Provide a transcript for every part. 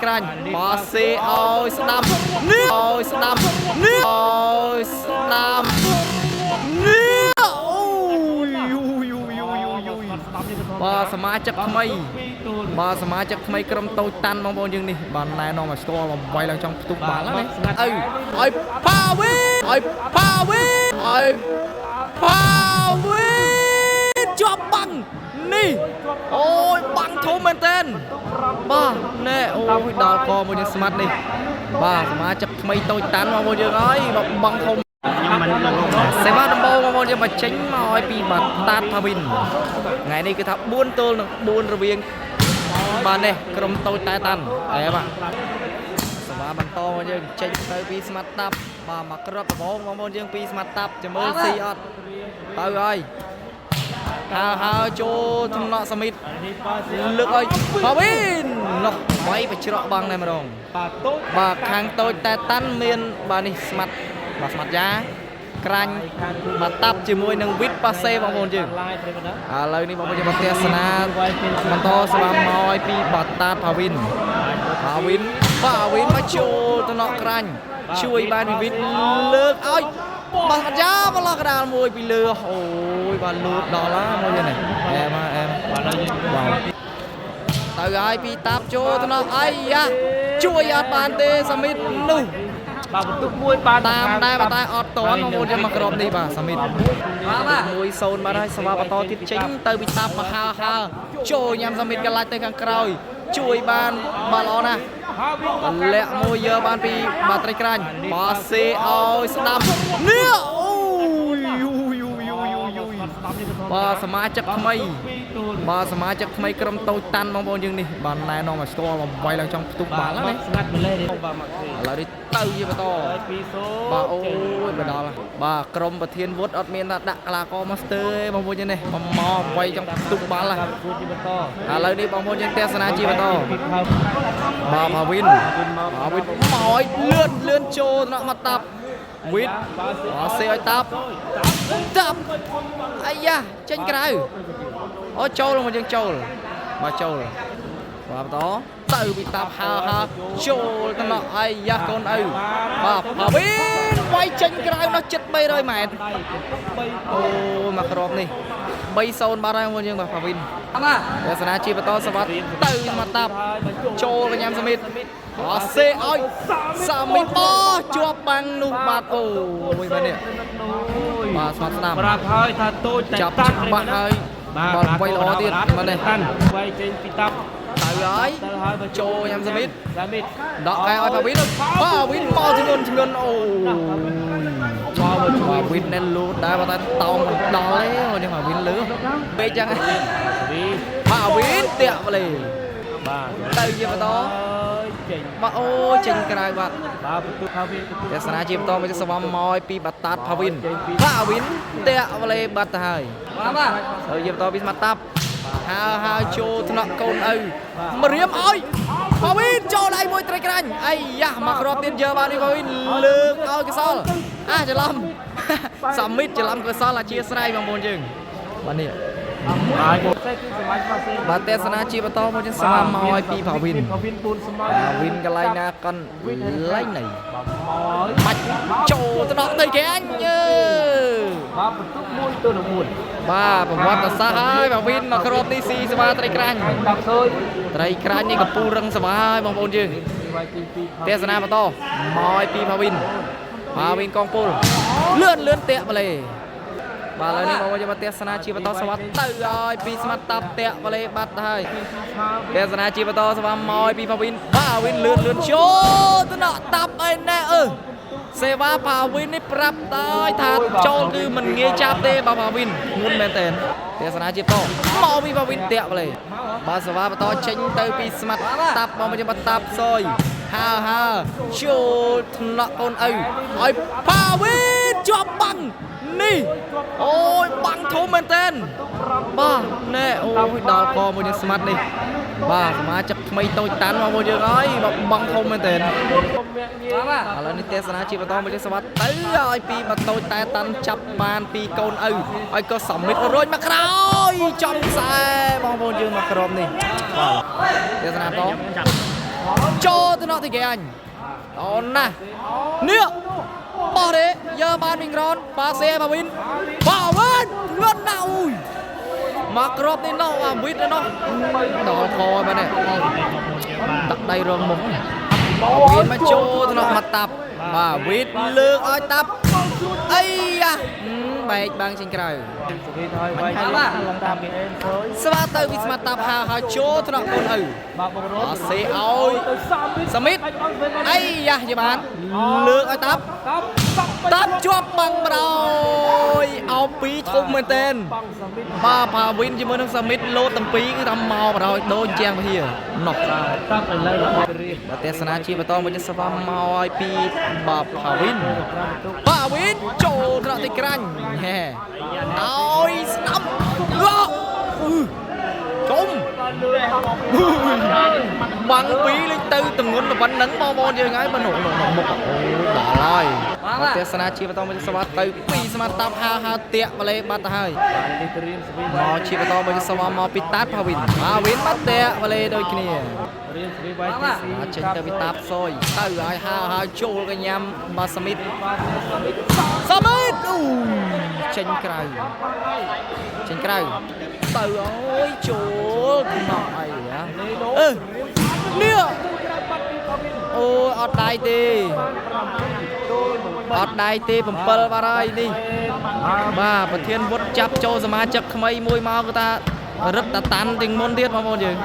ក្រាញ់បាសេឲ្យស្ដាំនេះឲ្យស្ដាំនេះឲ្យស្ដាំនេះអូយយូយយូយយូយយបាទសមាជិកថ្មី បាទសមាជិកថ្មីក្រុមតូចតាន់បងប្អូនយើងនេះបាទណែនាំឲ្យស្គាល់បំបីឡើងចង់ផ្ទុះបាល់ណាឪឲ្យផាវីឲ្យផាវីឲ្យផាវីជាប់បាំងនេះអូយបាំងធំមែនតើបាទណែអូយដល់កមួយនឹងស្មាត់នេះបាទសមាជិកថ្មីតូចតាន់បងប្អូនយើងហើយបាទបាំងធំ ខ្ញុំមិនលង សេវាដំបូងបងប្អូនយើងមកចេញមកឲ្យពីបាតាតផាវិនថ្ងៃនេះគឺថា4ទល់នឹង4រវាងបាទនេះក្រុមតូចតែតាន់អែបាទសេវាបន្តមកយើងចេញទៅពីស្មាត់តាប់បាទមកក្របដំបូងបងប្អូនយើងពីស្មាត់តាប់ចាំមើលស៊ីអត់ទៅហើយហើហើចូលថ្នាក់សមិទ្ធលើកឲ្យផាវិននោះវាយបច្រកបាំងតែម្ដង បាទតូច បាទខាងតូចតែតាន់មានបាទនេះស្មាត់បាទស្មាត់យ៉ាក្រាញ់បាទតាប់ជាមួយនឹងវិតប៉ាសេបងប្អូនយើង ឡាយប្រិមត្តណា ឥឡូវនេះបងប្អូនយើងមកទស្សនាបន្តស្វាមមកឲ្យពីបាតាតផាវិនផាវិនផាវិនមកចូលតំណក់ក្រាញ់ជួយបានពីវិតលើកឲ្យបាទស្មាត់យ៉ាបឡោះកដាលមួយពីលើអូយបាទលូតដល់ហើយមួយនេះអែមអែម បាទឡើយយើង បាទទៅហើយពីតាប់ចូលតំណក់អីយ៉ាជួយអត់បានទេសមិទ្ធនោះ បាទបន្ទុកមួយបាទ តាមដែរប៉ុន្តែអត់តន់បងប្អូនយើងមកក្រុមនេះបាទសាមីតបាទ1-0បាទហើយសវ៉ាបន្តទៀតចេញទៅពីតាប់មកហើហើចូលញ៉ាំសាមីតកន្លាច់ទៅខាងក្រោយជួយបានបាទល្អណាស់ទម្លាក់មួយយើបានពីបាទត្រីក្រាញ់បាសេឲ្យស្ដាំនេះអូយយូយយូយយូយបាទសមាជិកថ្មី បាទសមាជិកថ្មីក្រុមតូចតាន់បងប្អូនយើងនេះបាទណែនាំឲ្យស្គាល់បំបីឡើងចង់ផ្ទុះបាល់ណា បាទស្ងាត់ម្លេះនេះបាទមក ឥឡូវនេះទៅជាបន្ត 2 0 បាទអូយមកដល់ហើយបាទក្រុមប្រធានវុធអត់មានថាដាក់កីឡាករមកស្ទើទេបងប្អូនយើងនេះមកមកវាយចង់ផ្ទុះបាល់ហើយ គួរជាបន្ត ឥឡូវនេះបងប្អូនយើងទស្សនាជាបន្តបាទផាវិនផាវិនមកឲ្យលឿនលឿនចូលថ្នាក់មកតាប់វិតអសេឲ្យតាប់តាប់អាយ៉ាចេញក្រៅអូចូលមកយើងចូលបាទចូលបាទបន្តទៅពីតាប់ហើហើចូលថ្នាក់អាយ៉ាកូនឪបាទផាវិនវាយចេញក្រៅនោះចិត្ត300ម៉ែត្រ ដៃបន្ទុក3 អូមកគ្រាប់នេះ3-0បាត់ហើយបងប្អូនយើងបាទផាវិន បាទ ទស្សនាជាបន្តសវត្តទៅមកតាប់ចូលកញ្ញាំសមិទ្ធអសេឲ្យសាមីបោជាប់បាំងនោះបាទអូយបាទនេះបាទស្មាត់ស្ដាំ ប្រាប់ហើយថាតូចតែ ចាប់ តាន់ ច្បាស់ហើយ បាទ បាល់វៃល្អទៀតបាទនេះ តាន់វៃចេញពីតាប់ ទៅហើយ ទៅហើយបើ ចូលញ៉ាំសមិទ្ធ សាមីត ដកកែឲ្យផាវិនផាវិនមកធ្ងន់ធ្ងន់អូយផាវិនណែលូតដែរបើតែតោងមិនដល់ទេនេះផាវិនលឺពេកចឹង វី ផាវិនតាក់ប្លេ បាទ ទៅជាបន្ត ហើយចេញ បាទអូចេញក្រៅបាទ បាទបន្ទុកផាវិនបន្ទុក ទស្សនាជាបន្តមួយសវមមកពីបាតាតផាវិនផាវិនតាក់វលេបាត់ទៅហើយ បាទបាទ ហើយជាបន្តពីស្មាត់តាប់ហើហើចូលថ្នាក់កូនឪមរៀមឲ្យផាវិនចូលដៃមួយត្រីក្រាញ់អីយ៉ាមកគ្រាប់ទៀតយើបាននេះផាវិនលើកឲ្យកសលអាច្រឡំ សាមីតច្រឡំកសលអធិស្ឋានបងប្អូនយើងបាទនេះ ហើយសេគឺសម័យផាសេ បាទទស្សនាជាបន្តមកយើងស្មាមកឲ្យពីផាវិន ផាវិន4សម័យ ផាវិនកន្លែងណាកន្លែងណី បាទមក បាច់ចូលទៅដល់ដីគេអញយើ បាទបន្ទុក1ទៅនឹង4 បាទប្រវត្តិសាស្ត្រហើយបាទវិនមកគ្រាប់នេះស៊ីស្វាត្រីក្រាញ់ តាប់សើយ ត្រីក្រាញ់នេះកំពូលរឹងស្វាហើយបងប្អូនយើង វាយទី2 ទស្សនាបន្តមកឲ្យពីផាវិនផាវិនកងពលលឿនលឿនតាក់បលេបាទឥឡូវនេះបងប្អូនយើងមកទស្សនាជាបន្តស្វាទៅឲ្យពីស្មាត់តាប់តាក់បលេបាត់ទៅហើយទស្សនាជាបន្តស្វាមកឲ្យពីផាវិនផាវិនលឿនលឿនចូលទៅណក់តាប់អីណែអឺសេវាផាវិននេះប្រាប់តើថាចូលគឺមិនងាយចាប់ទេបាទផាវិនងុនមែនតើទស្សនាជាបន្តមកពីផាវិនតាក់បលេបាទសេវាបន្តចេញទៅពីស្មាត់តាប់មកមកតាប់សយហើហើចូលថ្នាក់កូនឪឲ្យផាវិនជាប់បាំងនេះអូយបាំងធំមែនតើបាទណែអូយដល់កមួយនឹងស្មាត់នេះបាទសមាជិកថ្មីតូចតាន់បងប្អូនយើងហើយបាទបាំងធំមែនតើ បាទ ឥឡូវនេះទេសនាជាបន្តមួយទៀតសវត្តទៅឲ្យពីបតូចតែតាន់ចាប់បានពីកូនឪឲ្យក៏សមិទ្ធរួចមកក្រោយចំខ្សែបងប្អូនយើងមកក្រុមនេះបាទទេសនាតចូល ទៅណោះទីគេអញអូនណាស់នេះបោះទេយកបានមីក្រនប៉ាសេបាវិនបាវិនលឿនណាស់អូយមកគ្របនេះណោះអាវីតនេះណោះដល់ខបាទនេះដាក់ដៃរងមុខវីតមកចូលទៅណោះមកតាប់បាទវីតលើកឲ្យតាប់អីយ៉ាបែកបាំងចេញក្រៅ សុភីថយវាយឡើងតាមគេអេនសយ ស្វាទៅវិស្មាតាប់ហាហើយចូលថ្នាក់កូនឪ បាទបងរ អសេឲ្យ ទៅសាមី សមិតអីយ៉ាយបានលើកឲ្យតាប់ តាប់ តាប់ជាប់បាំងបដោយអោពីរធំមែនទែន បាំងសាមី បាទផាវិនជាមួយនឹងសមិតលោតទាំងពីរគឺថាមកបដោយដូចជាងពហិណោះ តាប់ឥឡូវរបស់រៀប បាទទេសនាជាបន្តមួយនេះស្វាមកឲ្យពីបាទផាវិនផាវិនចូលថ្នាក់ទីក្រាញ់ហេឲ្យស្ដាំងក់អឺជុំ បាំងពីរលេងទៅទងន់ប៉ុណ្ណឹងបងប្អូនយើងហើយបើនោះនោះមុខអូដល់ហើយបាទទេសនាជាបន្តមួយសវត្តទៅពីសមាតាប់ហាហាតាក់ម៉ាឡេបាត់ទៅហើយ បាននេះរៀមស្វី មកជាបន្តមួយសវមកពីតាតផាវិនផាវិនបាត់តាក់ម៉ាឡេដូចគ្នា រៀមស្វីវាយទីស៊ី មកចេញទៅពីតាបសយទៅឲ្យហាហើយចូលកញ្ញាំបាទសមិតសមិតអូចេញក្រៅចេញក្រៅទៅអូយចូលខ្នក់អីហ៎អឺនេះអូអត់ដៃទេអត់ដៃទេ7បាត់ហើយនេះបាទប្រធានវុឌចាប់ចូលសមាជិកថ្មីមួយមកគឺថារឹតតាតាន់ជាងមុនទៀតបងប្អូនយើង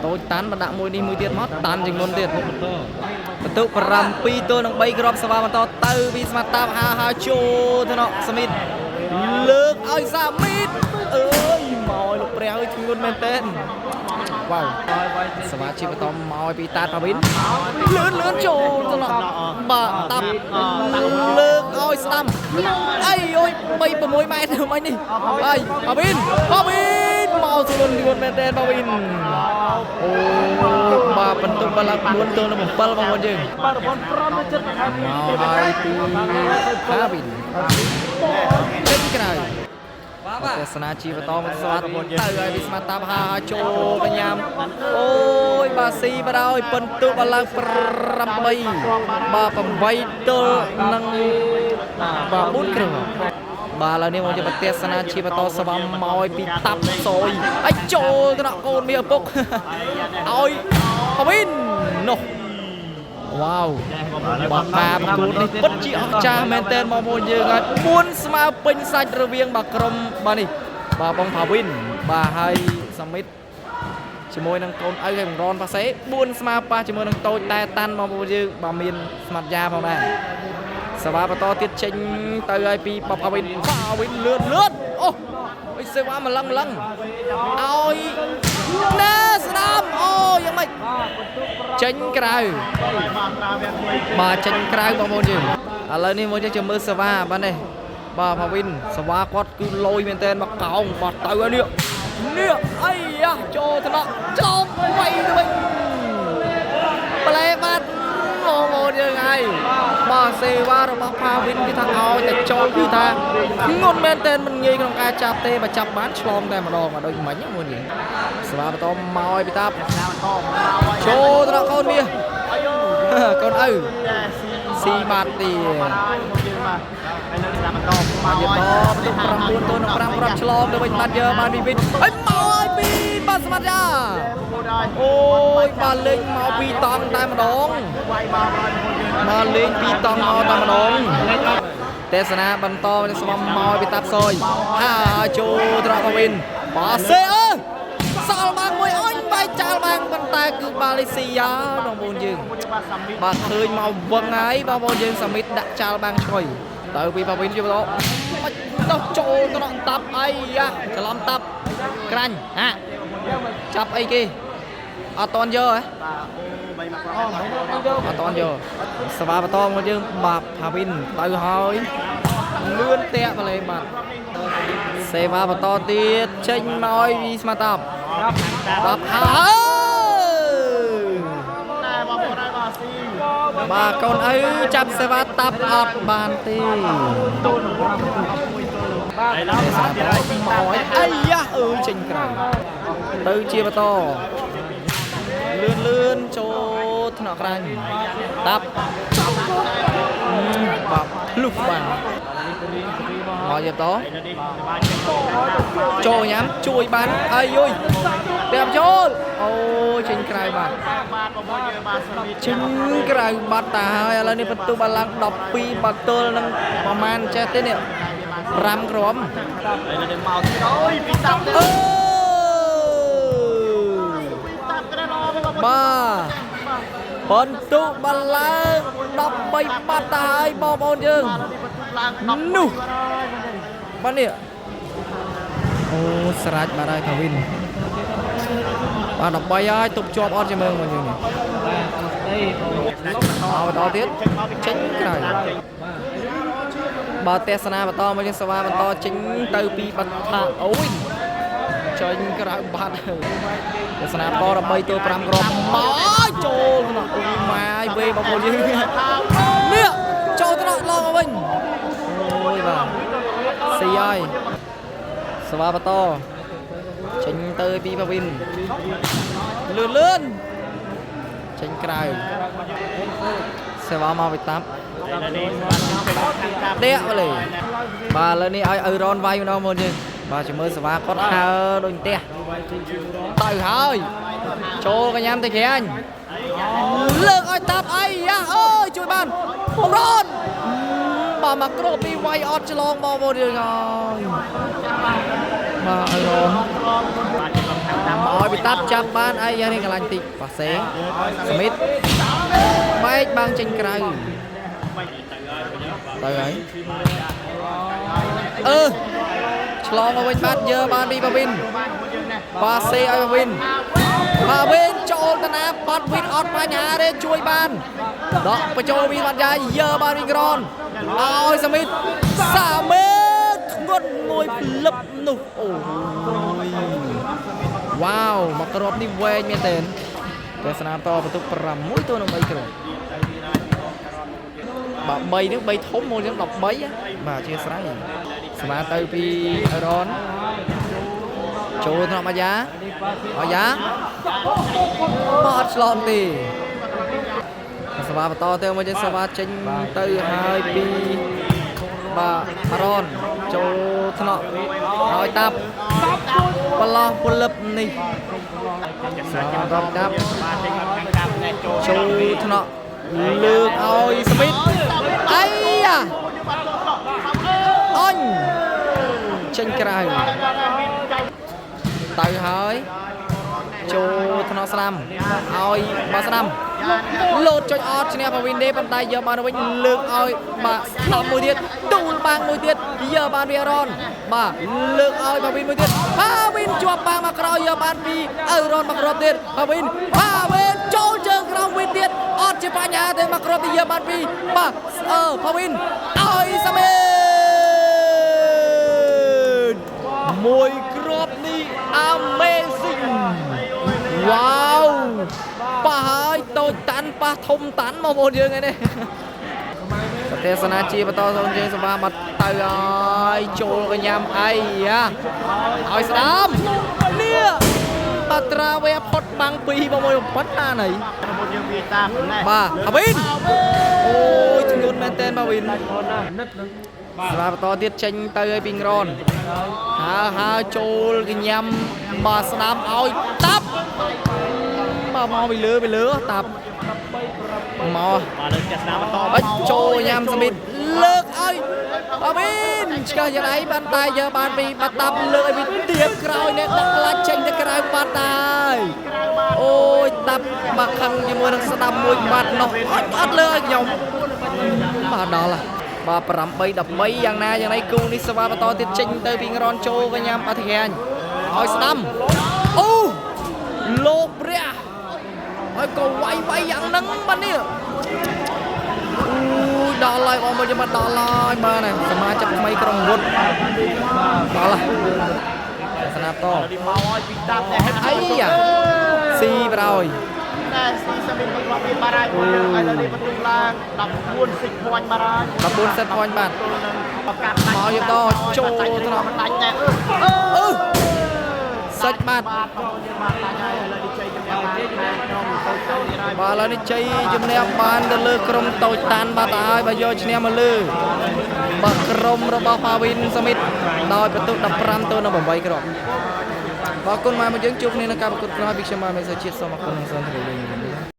តូចតាន់បណ្ដាក់មួយនេះមួយទៀតមកតាន់ជាងមុនទៀតបន្ទុក7ទល់នឹង3គ្រាប់សវ៉ាបន្តទៅពីស្មាត់តាបហាហាចូលទៅណោះសមីតលើកឲ្យសាមីតអើយមកឲ្យលោកព្រះអើយធ្ងន់មែនទែនវ៉ាវសមាជិកបន្តមកឲ្យពីតាតប៉ាវិនលឿនលឿនចូលទៅណោះបាទតាប់លើកឲ្យស្ដាំអីអូយ3 6ម៉ែត្រមិញនេះហើយប៉ាវិនប៉ាវិនមកស្លុនធ្ងន់មែនទែនប៉ាវិនអូបាទបន្ទុកបាល់4ទល់នឹង7បងប្អូនយើង បាទរបង5ទៅចិត្តបន្ថែម មកហើយពីហាវិនចេញក្រៅបាទទេសនាជាបន្តមកស្វាត់ទៅឲ្យវិស្មាតាប់ហាចូលកញ្ញាំអូយបាទស៊ីបដោយពិន្ទុបឡើង8បាទ8ទល់នឹងបាទ4គ្រាប់បាទឥឡូវនេះមកជាប្រទេសនាជាបន្តស្វាមមកឲ្យពីតាប់សយឲ្យចូលថ្នាក់កូនមាសឪពុកឲ្យហាវិននោះវ៉ាវបាទការប្រកួតនេះពិតជាអស្ចារ្យមែនទែនបងប្អូនយើងហើយ4ស្មើពេញសាច់រវាងបាទក្រុមបាទនេះបាទបងផាវិនបាទហើយសមិទ្ធជាមួយនឹងកូនឪហើយបងរនប៉ាសេ4ស្មើប៉ះជាមួយនឹងតូចតែតាន់បងប្អូនយើងបាទមានស្មាត់យ៉ាផងដែរសវ៉ាបន្តទៀតចេញទៅហើយពីបផាវិនផាវិនលឿនលឿនអូអុយសេវ៉ាម្លឹងម្លឹងឲ្យណែស្ដាំអូយ៉ាងម៉េចចេញក្រៅបាទចេញក្រៅបងប្អូនយើងឥឡូវនេះមកយើងจะមើលសេវាបាទនេះបាទផាវិនសេវាគាត់គឺលយមែនតើមកកោងបត់ទៅហើយនេះនេះអីយ៉ាចូលថ្នាក់ច្រំវៃទៅវិញប្លែបាត់បងប្អូនយើងហើយបាទសេវារបស់ផាវិនគឺថាឲ្យតែចូលគឺថាធ្ងន់មែនតើមិនងាយក្នុងការចាប់ទេបើចាប់បានឆ្លងតែម្ដងមកដូចមិញហ្នឹងបងយើងសេវាបន្តមកឲ្យពីតាចូលថ្នាក់កូនមាសកូនឪស៊ីបាត់ទៀត មកយកតបន្ទុក9ទល់នឹង5គ្រាប់ឆ្លងទៅវិញបាត់យកបានពីវិញហើយមកឲ្យពីបាទស្មាត់យ៉ាអូយបាទលេងមកពីតង់តែម្ដងមកលេងពីតង់មកតែម្ដងទេសនាបន្តនេះស្មំមកពីតាប់សយហាចូលត្រកវិញបាសេអើសល់បាងមួយអញបែកចាល់បាងប៉ុន្តែគឺបាឡេស៊ីយ៉ាបងប្អូនយើងបាទឃើញមកវឹងហើយបងប្អូនយើងសាមីតដាក់ចាល់បាងឆ្កុយទៅពីបាវិនជាបន្តទៅចូលត្រង់តាប់អីយ៉ាច្រឡំតាប់ក្រាញ់ហាចាប់អីគេអត់តន់យកហ៎អត់តន់យកសវ៉ាបន្តមកយើងបាបផាវិនទៅហើយលឿនតាក់មកលេបាត់សេវាបន្តទៀតចេញមកឲ្យវីស្មាតាប់តាប់ហើយបាទកូនឪចាប់សេវាតាប់អត់បានទេមកឲ្យអីយ៉ាអើយចេញក្រៅទៅជាបន្តលឿនលឿនចូល ថ្នាក់ក្រាញ់តាប់បាប់ភ្លុះបាទមកយកតចូលញ៉ាំជួយបានអីយុយតែចូលអូចេញក្រៅបាទចេញក្រៅបាត់តាហើយឥឡូវនេះបន្ទុកបានឡើង12បាត់ទល់នឹងប្រហែលចេះទេនេះ5ក្រុមអឺបាទបន្ទុកបានឡើង13បាត់តាហើយបងប្អូនយើងនោះបាទនេះអូស្រាច់បាត់ហើយកាវិនបាទ13ហើយទប់ជាប់អត់ជាមើងមកយើងនេះអោបន្តទៀតចេញក្រៅបើទេសនាបន្តមកយើងសវ៉ាបន្តចេញទៅពីបាត់ថាអូយចេញក្រៅបាត់ទេសនាបន្ត13ទល់5គ្រាប់មកចូលក្នុងអូម៉ាយវេបងប្អូនយើងនេះចូលត្រង់ឡងមកវិញអូយបាទស៊ីហើយសវ៉ាបន្តចេញទៅពីបាវិនលឿនលឿនចេញក្រៅសេវាមកវិតាប់ដេកលេបាទឥឡូវនេះឲ្យឪរ៉នវាយម្ដងមុនយើងបាទជំរឿសេវាគាត់ហើដូចផ្ទះទៅហើយចូលកញ្ញាំទៅក្រាញលើកឲ្យតាប់អីយ៉ាអើយជួយបានរ៉នបាទមកគ្របពីវាយអត់ឆ្លងបងប្អូនយើងហើយបាទឪរ៉នឲ្យវិតាប់ចាប់បានអីយ៉ានេះកន្លាញ់តិចប៉ាសេស្មីតបែកបាំងចេញក្រៅទៅហើយអឺឆ្លងមកវិញបាទយើបានពីបាវិនប៉ាសេឲ្យបាវិនបាវិនចូលតាណាបាត់វិនអត់បញ្ហាទេជួយបានដកបញ្ចូលវិនបាត់យ៉ាយើបានវិញក្រនឲ្យសាមីតសាមេធ្ងន់មួយផ្លឹបនោះអូយវ៉ាវមកគ្រាប់នេះវែងមែនទែនទេសនាតបន្ទុក6ទល់នឹង3គ្រាប់បាទ3នេះ3ធំមកជាង13បាទអធិស្ឋានស្មាទៅពីរ៉នចូលក្នុងអាយ៉ាអាយ៉ាបាត់ឆ្លងទេសវ៉ាបន្តទៅមកជាសវ៉ាចេញទៅហើយពីបាទរ៉នចូលថ្នាក់ហើយតាប់ប្រឡោះពលឹបនេះសវ៉ាតាប់ចូលថ្នាក់លើកឲ្យស្មីតអីយ៉ាអញចេញក្រៅទៅហើយចូលថ្នាក់ស្ដាំឲ្យបាទស្ដាំលោតចុចអត់ឈ្នះបាវិនទេប៉ុន្តែយកបានវិញលើកឲ្យបាទស្ដាំមួយទៀតទូលបាងមួយទៀតយកបានវារ៉នបាទលើកឲ្យបាវិនមួយទៀតបាវិនជាប់បាងមកក្រោយយកបានពីអើរ៉នមកគ្រាប់ទៀតបាវិនបាវិនចូលជើងក្រោមវិញទៀតអត់ជាបញ្ហាទេមកគ្រាប់ទីយកបានពីបាទអឺបាវិនឲ្យសាមេនមួយគ្រាប់នេះ Amazing វ៉ាវប៉ះហើយតូចតាន់ប៉ះធំតាន់បងប្អូនយើងឯនេះប្រទេសនាជាបន្តសូមយើងសម្បាមកទៅហើយចូលកញ្ញាំអីយ៉ាឲ្យស្ដាំនេះបាត្រាវេផុតបាំងពីបងប្អូនប៉ុណ្ណាណីបាទអាវិនអូយធ្ងន់មែនតើបាវិនសម្រាប់បន្តទៀតចេញទៅឲ្យពីងរនហើហើចូលកញ្ញាំបាទស្ដាំឲ្យតាប់បាទមកពីលើពីលើតាប់មក បាទលើចាស់ស្នាមបន្ត អិចចូលញ៉ាំសមីតលើកឲ្យបាវីនឆ្កឹះយ៉ាងឯងបានតែយកបានពីបាត់តាប់លើកឲ្យពីទៀបក្រោយនេះដាក់ឡាច់ចេញទៅក្រៅបាត់ហើយអូយតាប់មកខឹងជាមួយនឹងស្ដាំមួយបាត់នោះអត់អត់លើឲ្យខ្ញុំបាទដល់ហើយបាទ8 13យ៉ាងណាយ៉ាងណីគូនេះសវ៉ាបន្តទៀតចេញទៅពីងរនចូលកញ្ញាំអធិរាញឲ្យស្ដាំអូលោកព្រះហើយក៏វាយវាយយ៉ាងហ្នឹងបាទនេះអូយដល់ហើយបងប្អូនយើងមកដល់ហើយបាទណាសមាជិកថ្មីក្រុងវុឌដល់ហើយស្នាប់ត នេះមកឲ្យពីតាប់តែហិត អីយ៉ាស៊ីប្រោយ តែស៊ីសាមីនមកពីបារ៉ាយយើងឥឡូវនេះបន្ទុកឡើង14សិកពាន់បារ៉ាយ 14 set point បាទ បកាត់ មកយកតចូលត្រង់ ដាច់តែ អឺសាច់បាទ បាទបងប្អូនយើងបាទដាច់ហើយឥឡូវនេះជ័យជំនះបាន ក្រុមតូចតានទៀតហើយ បាទឥឡូវនេះជ័យជំនះបានទៅលើក្រុមតូចតានបាទទៅហើយបាទយកឈ្នះមកលើបាទក្រុមរបស់ផាវិនសមិទ្ធដោយបន្ទុក15ទៅនឹង8គ្រាប់បាទអរគុណមកយើងជួបគ្នានៅការប្រកួតក្រោយពីខ្ញុំបាទមេសជាតិសូមអរគុណនិងសូមជម្រាបលា។